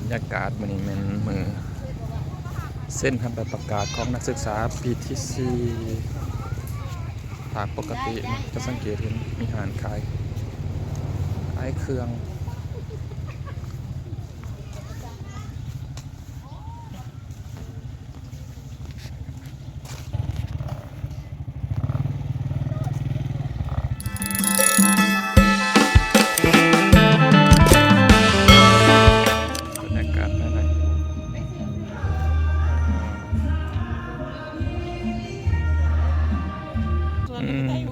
ບັນຍາກາດມື້ນີ້ແມ່ນມື້ເຊັນຮັບໃບປະກາດຂອງນັກສຶກສາປີທີສີ່. ຈາກປົກກະຕິເນາະ ຈະສັງເກດເຫັນມີຮ້ານຂາຍ ຂາຍເຄື່ອງ. ບັນຍາກາດພາຍໃນ ອືມ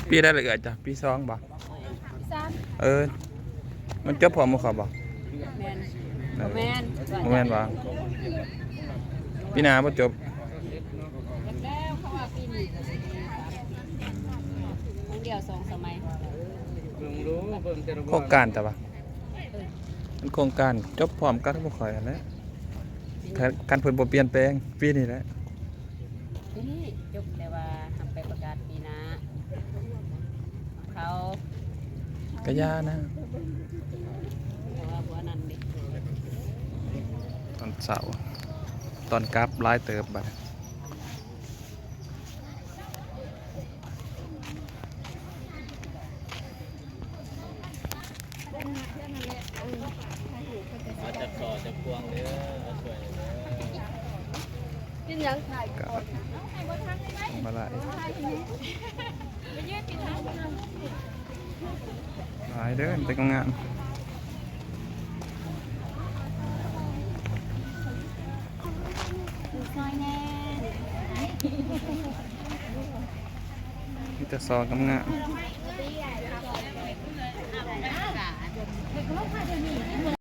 ປີໃດລະເອື້ອຍ? ຈ້ະ ປີສອງບໍ່? ສາມ ເອີ ມັນຈົບພ້ອມໝູ່ເຂົາບໍ່? ແມ່ນ ເອີ ບໍ່ແມ່ນ ບໍ່ແມ່ນຫວາ? ປີໜ້າບໍ່ຈົບ ແລ້ວເຂົາວ່າປີນີ້ກໍຊິມີ ໂຮງດຽວສອງສະໄໝ ໂຄງການແຕ່ວ່າ ເອີ ມັນໂຄງການຈົບພ້ອມກັນພວກຂ້ອຍຫັ້ນແຫຼະ ຄັນ ຄັນເພິ່ນບໍ່ປ່ຽນແປງ ປີນີ້ແຫຼະ. ປີນີ້ຈົບ ແຕ່ວ່າຮັບໄປປະກາດປີໜ້າ ເຂົາກະຢ່ານະ ເພາະວ່າບໍ່ອັນນັ້ນເດ້ ຕອນເຊົ້າ ຕອນກັບຫຼາຍເຕີບບັດ. ເອົາຈັກສໍ່ຈັກພວງເດີ ເອົາຊ່ວຍເດີ ກິນຫຍັງຖ່າຍກ່ອນ ມາຫຼາຍ ໄປຢືນຢູ່ທາງນັ້ນ ຫຼາຍເດີ ແຕ່ກໍງາມ. ມີແຕ່ຊອງງາມໆ ເດັກນ້ອຍພາດຽວນີ້